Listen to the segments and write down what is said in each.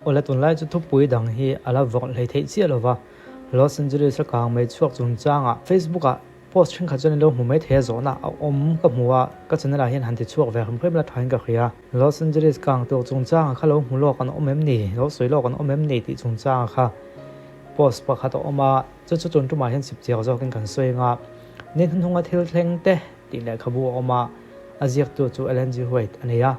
Awle tunlai chu thupui dang hi a la vawrh hlei theih chiah lova, Los Angeles a kang mai chhuak chungchangah Facebook ah post thenkhat chuan in lo hmu mai thei a zawhna a awm ka hmu a, ka channel ah hian han ti chhuak ve hrim hrim la thain ka hria. Los Angeles kang tur chungchangah kha lo hmu lawk an awm em ni, lo sawi lawk an awm em ni tih chungchangah kha post pakhat a awm a, chu chu tun tumah hian chipchiar zawkin kan sawi anga ni hnuhnunga thil thleng te tih lehkhabu a awm a, a ziaktu chu Ellen G. White a ni a.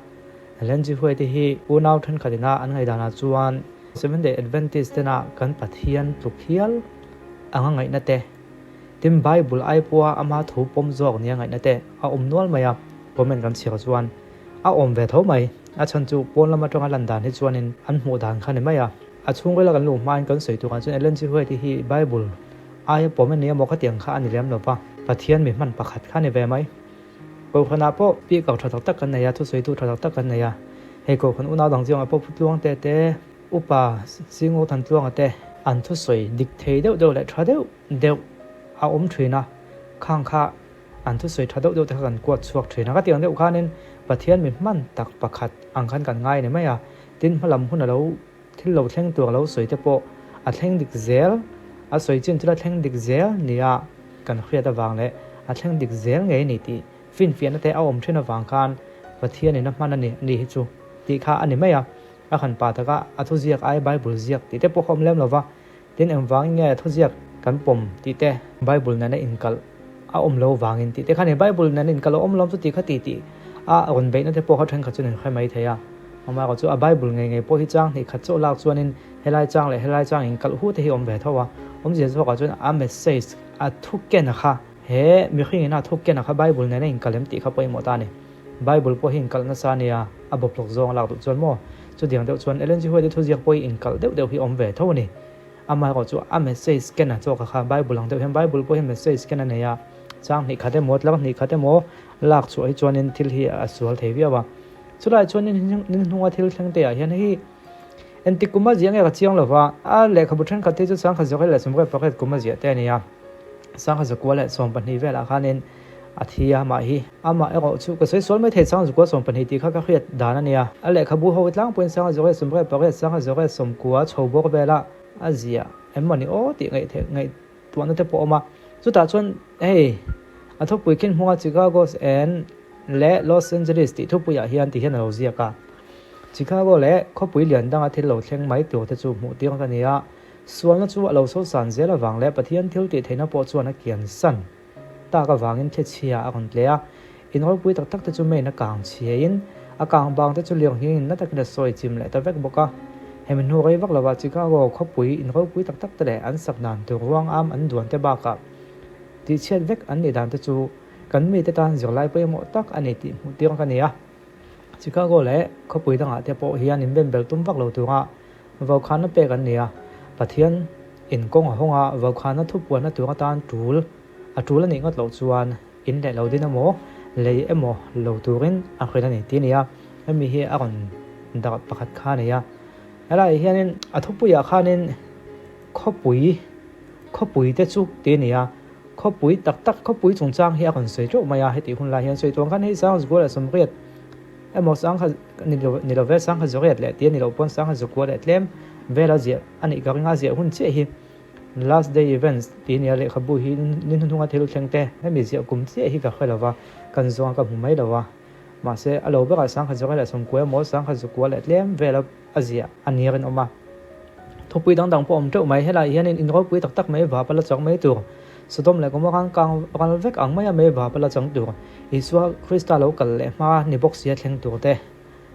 Ellen G. White hi unau thenkhat ina an ngaihdanah chuan Seventh Day Adventist tena kan Pathian tluk hial anga ngaihna te, tin Bible ai pawha ama thu pawm zawk nia ngaihna te a awm nual mai a, comment kan chhiar chuan a awm ve tho mai. A chhan chu pawn lam atanga lan dan hi chuanin an hmuh dan kha ni mai a. A chhungrila kan luh hmain kan sawi turah chuan Ellen G. White hi Bible aia pawm a ni emaw khatiang kha a ni lem lo va, Pathian mi hman pakhat kha a ni ve mai. Kohhranah pawh speaker tha tak tak kan nei a, thusawitu tha tak tak kan nei a. Hei kohhran unau dang ziangah pawh Putluangte te, Upa Singo Thantluanga te an thusawi dik thei deuh deuh leh tha deuh deuh a awm thin a, khang kha an thusawi tha deuh deuh te kha kan kuat chhuak thin a. Ka tih ang deuh khanin Pathian mi hman tak pakhat ang khan kan ngai a ni mai a, tin hmalam hun a lo Thil lo thleng tur a lo sawi te pawh a thleng dik zel, a sawi chin chu la thleng dik zel nia kan hriat avang leh a thleng dik zel ngei a ni tih finfiahna te a awm thin avang khan Pathianin a hman a ni a ni hi chu tih kha a ni mai a, a han pa taka a thuziak ai Bible ziak tih te pawh kha awm lem lo va, tin engvangin nge thuziak kan pawm tih te Bible nena inkalh a awm lo vangin tih te kha a ni. Bible nena inkalh a awm lo chu tih kha tih tih a rawn beihna te pawh kha thenkhat chuan in hre mai thei a. Amaherawh chu a Bible ngei ngei pawh hi chang hnih khat chauh lak chuanin helai chang leh helai chang inkalh hu te hi awm ve tho a. Awmzia zawkah chuan a message a thu ken a kha he mihring ina thu ken a kha Bible nena inkalh em tih kha pawimawh ta a ni. Bible pawh hi inkalh nasa a nia, a bawplawk zawng a lak duh chuan maw? Chutiang deuh chuan Ellen G. White-i thuziak pawh hi inkalh deuh deuh hi awm ve tho a ni. Amaherawh chu a message ken a chawk a kha Bible ang deuh hian Bible pawh hian message ken a nei a, chang hnih khat emaw tlang hnih khat emaw lak chhuah hi chuanin thil hi a sual thei viau a. Chulaiah chuan nin hnunga thil thleng te ah hian hei engtik kum a ziah nge ka chiang lo va, a lehkhabu thenkhat te chu sangkhat zawk leh sawmriat pakhat kum a ziah te a ni a, sangkhat zakua leh 12 velah khanin a thi a mah hi. Amah erawh chu ka sawi sual mai thei sangkhat zakua 12 tih kha ka hriat dan a nia. A lehkhabu ho tlangpuiin sangkhat zawk leh sawmriat pakhat sangkhat zawk leh sawmkua chho bawk vela a ziah em mawni aw tih ngaihtuahna te pawh a awm a. Chutah chuan hei a thupui khin hmunga Chicago's and leh Los Angeles tih thupuiah hian ti hian a lo ziak a. Chicago leh khawpui lian danga thil lo thleng mai tur te chu hmuh tir ka ni a, sualna chu a lo sosan zel avang leh Pathian thil tih theihna pawh chuan a kian san tak avangin thlichhia a rawn tle a. In ropui tak tak te chu main a kang chhiain a kang bang te chu lirnghingin na takin a sawi chim leh ta vek bawk a. Hemi hnu rei vak lovah Chicago khawpui in ropui tak tak te leh an sak dan tur ruang am an duan te bakah tihchhiat vek an nih dan te chu Kan mite tan zirlai pawimawh tak a ni tih hmuh tir ka ni a. Chicago leh khawpui dangah te pawh hian inbenbel tum vak lo tura vaukhana pek an ni a. Pathian in kawng a hawng a, vaukhana thupuanna tur atan tul a tul a nih ngawt loh chuan in leh lo din emaw, lei emaw lo turin a hrilh a ni tih a ni a. Hemi hi a rawn darh pakhat kha a ni a. Helaiah hianin a thupuiah khanin khawpui khawpui te chu tih a ni a. Khawpui tak tak, khawpui chungchang hi a rawn sawi teuh mai a, hetih hun lai hian sawi tuang khan hei Sangzukua leh Sawmriat emaw Sangha ni lo ni lo ve Sangha Zawriat leh tih a ni loh pawn Sangha Zukua leh tlem vela ziah a nih ka ring a, ziah hun chiah hi Last Day Events tih a nia lehkhabu hi ni hnuhnunga thil thleng te hemi ziah kum chiah hi ka hre lo va, kan zawnga ka hmu mai lo va, mahse a lo berah Sangha Zawriat leh Sawmkua emaw Sangha Zukua leh tlem vela a ziah a ni rinawm a. Thupui dang dang pawh awm teuh mai. Helaiah hianin in ropui tak tak mai vap a la chang mai tur. Sodom leh Gomorrah an kang ral vek ang maia mai vap a la chang tur. Isua Krista lo kal leh hma ni bawk sia thleng tur te.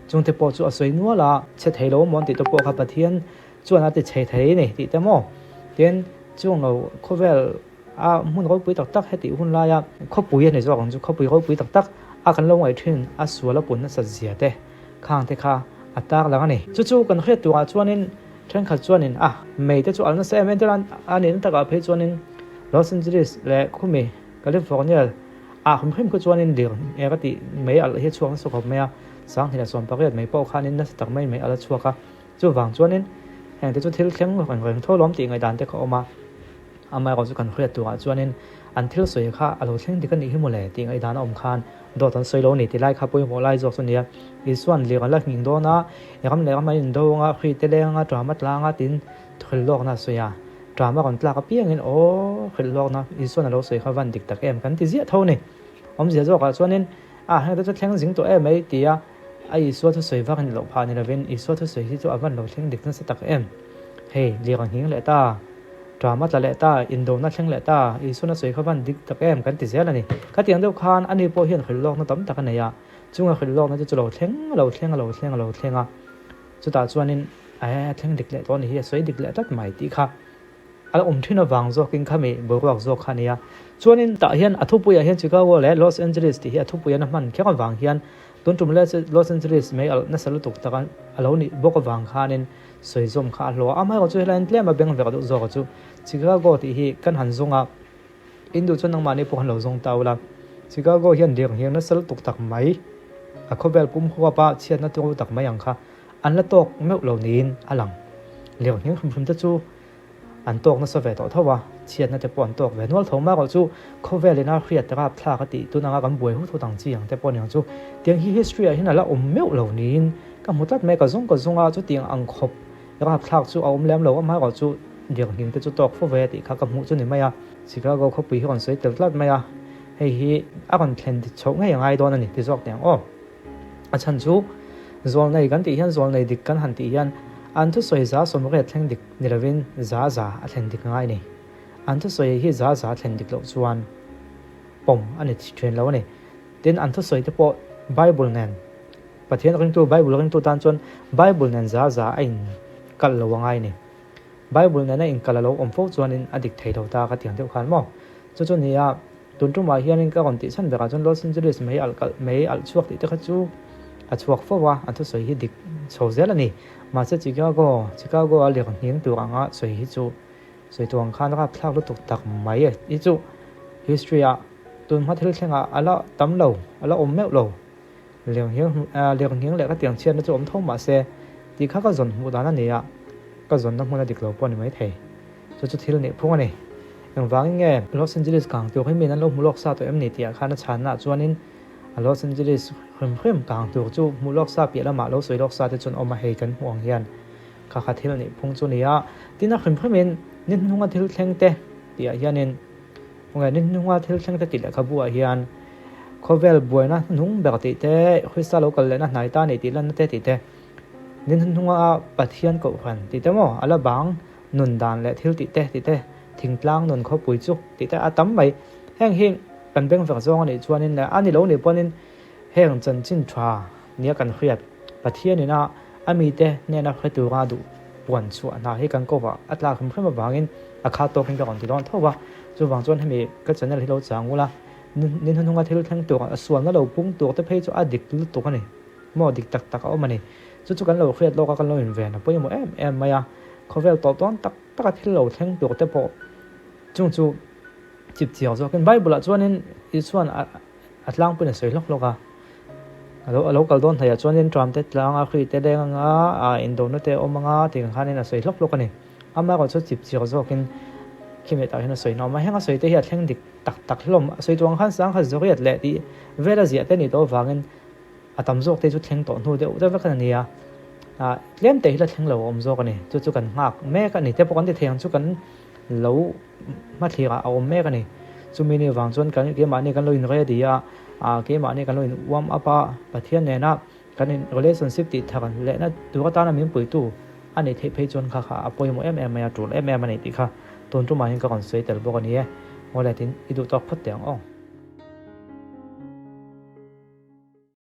Chungte pawh chu a sawi nual a, chhe thei lo mawn tih te pawh kha Pathian chuan a ti chhe thei ni tih te maw? Tin, chung lo khawvel a hmun ropui tak tak hetih hun laia khawpui a ni zawk ang chu, khawpui ropui tak tak a kan lo ngaih thin a sual a pun nasat zia te. Khang te kha a tar lang a ni. Chu chu kan hriat turah chuanin thenkhat chuanin a mei te chu al nasa em entir a nihna takah phei chuanin Los Angeles leh khumi California ah hrim hrim kha chuanin lir eng a tih mei alh hi a chhuak nasa khawp mai a, sanghnih leh 18 mei pawh khanin nasa tak mai mei alh a chhuak a. Chuvang chuanin heng te chu thil thleng reng reng tho lawm tih ngaihdan te kha a awm a. Amaherawhchu kan hriat turah chuanin an thil sawi kha a lo thleng dik a nih hi mawle tih ngaihdan a awm khan dawt an sawi lo a ni tih lai kha pawimawh lai zawk chu a ni a. Isua'n lir a la nghing dawn a, i ram leh ram an indo anga, hri te leng anga, ṭam a tlang a tiin hrilh lawkna a sawi a. Ṭam a rawn tlak apiangin aw hrilh lawkna Isua'n a lo sawi kha van dik tak em kan ti ziah tho a ni. Awmzia zawkah chuanin a heng te chu thleng zing tawh em mai tia a Isua thusawi vak a ni loh phah ni lovin Isua thusawi hi chu a van lo thleng dik nasa tak em. Hei lir a nghing leh ta. Ṭam a tla leh ta, indona thleng leh ta, Isuan a sawi kha van dik tak em kan ti zel a ni. Khatiang deuh khan ani pawh hian hrilh lawkna tam tak a nei a, chunga hrilh lawkna te chu lo thleng, a lo thleng, a lo thleng, a lo thleng a, chutah chuanin a thleng dik leh tawh a ni hi, a sawi dik leh tlat mai tih kha a awm thin avang zawkin khami boruak zawk kha a ni a. Chuanin tah hian a thupuiah hian Chicago leh Los Angeles tih hi a thupuian a hman kher avang hian tun tum Los Angeles mei alh nasa lutuk tak a lo nih bawk avang khanin Sawi zawm kha a hlawh a, amaherawh chu helaiin tlem a beng vek deuh zawk a chu Chicago tih hi kan han zawng a, in duh chuan nangmahni pawh han lo zawng ta ula. Chicago hian lirng hian nasa lutuk tak mai, a khawvel pum huap a chhiatna turu tak mai ang kha an la tawk meuh lo niin a lang. Lirng hian hrim hrim te chu an tawk nasa ve tawh tho a, chhiatna te pawh an tawk ve nual tho. Amaherawh chu khawvel ina hriat rapthlak a tih tun anga kan buai hut hut ang chi ang te pawh aniang chu tiang hi history ah hian a la awm meuh lo niin Ka hmu tlat mai, ka zawng ka zawng a, chutiang ang khawp rapthlak chu a awm lem lo, amaherawh chu dirhning te chu tawk fo ve a tih kha ka hmuh chu ni mai a. Chicago khawpui hi rawn sawi tel tlat mai a, hei hi a rawn thlen chhoh ngei a ngai dawn a ni ti zawk teh ang aw. A chhan chu zawlnei kan tih hian zawlnei dik kan han tih hian an thusawi za sawmriat thleng dik ni lovin za za a thlen dik ngai a ni. An thusawi hi za za thlen dik loh chuan pawm a ni thin lo a ni. Tin, an thusawi te pawh Bible nen Pathian ringtu, Bible ringtu tan chuan Bible nen za za a in kalh lo a ngai ni. Bible nena in kalh a lo awm fo chuanin a dik thei lo ta ka ti ang deuh khan maw. Chu chu nia, tun tumah hianin ka rawn tih chhan berah chuan Los Angeles mei alh kalh mei alh chhuak tih te kha chu a chhuak fo a, an thusawi hi dik chho zel a ni. Mahse Chicago, Chicago a lirh nghing tur anga sawi hi chu sawi tur ang khan rapthlak lutuk tak mai hi chu history ah tun hma thil thlengah a la tam lo, a la awm meuh lo. Lirnghing leh ka tiang chhiatna chu awm tho mah se, tih kha ka zawn hmuh dan a ni a, ka zawnna hmun a dik lo pawh a ni maithei. Chu chu thil nih phung a ni. Engvangin nge Los Angeles kang tur hi miin an lo hmu lawk sa tawh em ni tih ah khan a chhanna ah chuanin a Los Angeles hrim hrim kang tur chu hmuh lawk sa piah lamah lo sawi lawk sa te chuan awm a hei kan hmuh ang hian kha kha thil nih phung chu a ni a. Tin a hrim hrimin ni hnunga thil thleng te tih ah hianin Khawngaih ni hnunga thil thleng te tih lehkhabu ah hian khawvel buaina hnung ber tih te, Krista lo kal lehna hnai ta ni tih lanna te tih te, ni hnunga Pathian kohhran tih te maw, a la bang nun dan leh thil tih te tih te, thingtlang nun khawpui chu tih te a tam mai. Heng hi kan beng vek zawng a nih chuanin leh a ni lo nih pawhin heng chanchin tha nia kan hriat Pathian ina a mite hnena hre tura duh puan chhuah hna hi kan kovah a tlak hrim hrim avangin a kha tawkin ka rawn ti dawn tho va. Chuvang chuan hemi ka channel hi lo chang ula, ni hnuhnunga thil thleng tur a sualna lo pung tur te phei chu a dik lutuk a ni. Maw dik tak tak a awm a ni. Chu chu kan lo hriat lawk a, kan lo inven a pawimawh em em mai a. Khawvel tawh tawn tak taka thil lo thleng tur te pawh chung chu chip chiang zawkin Bible ah chuanin Isuan a A tlangpuiin a sawi hlawk hlawk a, a lo a lo kal dawn hnaihah chuanin tram te tlang a, hri te leng anga, ah indona te a awm anga tih ang khanin a sawi hlawk hlawk a ni. Amaherawh chu chip chiar zawkin khi meh tah hian a sawi nawm a, heng a sawi te hi a thleng dik tak tak hlawm. A sawi tuang khan sang kha zawriat leh tih vel a ziah te nih tawh avangin a tam zawk te chu thleng tawh hnu deuh deuh vek a ni a, ah tlem te hi la thleng lo a awm zawk a ni. Chu chu kan nghak mek a ni te pawh kan ti thei ang chu kan lo hmathlir ah a awm mek a ni. Chumi ni vang chuan kan keimahni kan lo in ready a, ah keimahni kan lo in warm up a, Pathian nena kan in relationship tih thar lehna tur atana min puitu a nih theih phei chuan kha kha a pawimawh em em mai a, tul em em a ni tih kha tun tumah hian ka rawn sawi tel bawk a ni e. Ngawleh tin i duh tawk phawt teh ang aw.